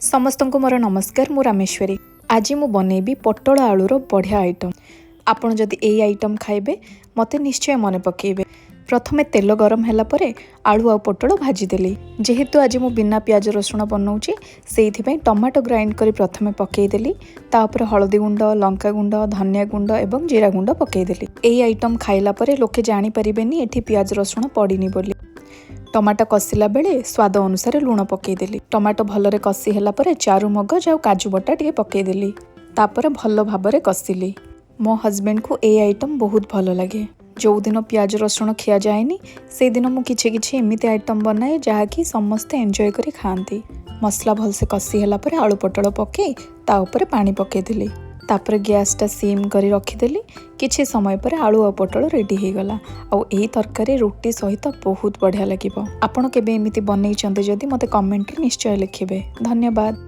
ସମସ୍ତଙ୍କୁ ମୋର ନମସ୍କାର। ମୁଁ ରାମେଶ୍ୱରୀ। ଆଜି ମୁଁ ବନେଇବି ପୋଟଳ ଆଳୁର ବଢ଼ିଆ ଆଇଟମ୍। ଆପଣ ଯଦି ଏଇ ଆଇଟମ୍ ଖାଇବେ, ମୋତେ ନିଶ୍ଚୟ ମନେ ପକାଇବେ। ପ୍ରଥମେ ତେଲ ଗରମ ହେଲା ପରେ ଆଳୁ ଆଉ ପୋଟଳ ଭାଜିଦେଲି। ଯେହେତୁ ଆଜି ମୁଁ ବିନା ପିଆଜ ରସୁଣ ବନଉଛି, ସେଇଥିପାଇଁ ଟମାଟୋ ଗ୍ରାଇଣ୍ଡ କରି ପ୍ରଥମେ ପକାଇଦେଲି। ତା ଉପରେ ହଳଦୀ ଗୁଣ୍ଡ, ଲଙ୍କା ଗୁଣ୍ଡ, ଧନିଆ ଗୁଣ୍ଡ ଏବଂ ଜିରା ଗୁଣ୍ଡ ପକାଇଦେଲି। ଏଇ ଆଇଟମ୍ ଖାଇଲା ପରେ ଲୋକେ ଜାଣିପାରିବେନି ଏଠି ପିଆଜ ରସୁଣ ପଡ଼ିନି ବୋଲି। ଟମାଟୋ କଷିଲା ବେଳେ ସ୍ୱାଦ ଅନୁସାରେ ଲୁଣ ପକାଇଦେଲି। ଟମାଟୋ ଭଲରେ କଷି ହେଲା ପରେ ଚାରୁ ମଗଜ ଆଉ କାଜୁ ବଟା ଟିକେ ପକାଇଦେଲି। ତାପରେ ଭଲ ଭାବରେ କଷିଲି। ମୋ ହଜବେଣ୍ଡକୁ ଏଇ ଆଇଟମ୍ ବହୁତ ଭଲ ଲାଗେ। ଯେଉଁଦିନ ପିଆଜ ରସୁଣ ଖିଆଯାଏନି, ସେଇଦିନ ମୁଁ କିଛି କିଛି ଏମିତି ଆଇଟମ୍ ବନାଏ, ଯାହାକି ସମସ୍ତେ ଏନ୍ଜୟ କରି ଖାଆନ୍ତି। ମସଲା ଭଲସେ କଷି ହେଲା ପରେ ଆଳୁ ପୋଟଳ ପକାଇ ତା ଉପରେ ପାଣି ପକାଇଦେଲି। ତାପରେ ଗ୍ୟାସଟା ସିମ୍ କରି ରଖିଦେଲି। କିଛି ସମୟ ପରେ ଆଳୁ ଆଉ ପୋଟଳ ରେଡ଼ି ହେଇଗଲା। ଆଉ ଏହି ତରକାରୀ ରୁଟି ସହିତ ବହୁତ ବଢ଼ିଆ ଲାଗିବ। ଆପଣ କେବେ ଏମିତି ବନେଇଛନ୍ତି ଯଦି, ମୋତେ କମେଣ୍ଟରେ ନିଶ୍ଚୟ ଲେଖିବେ। ଧନ୍ୟବାଦ।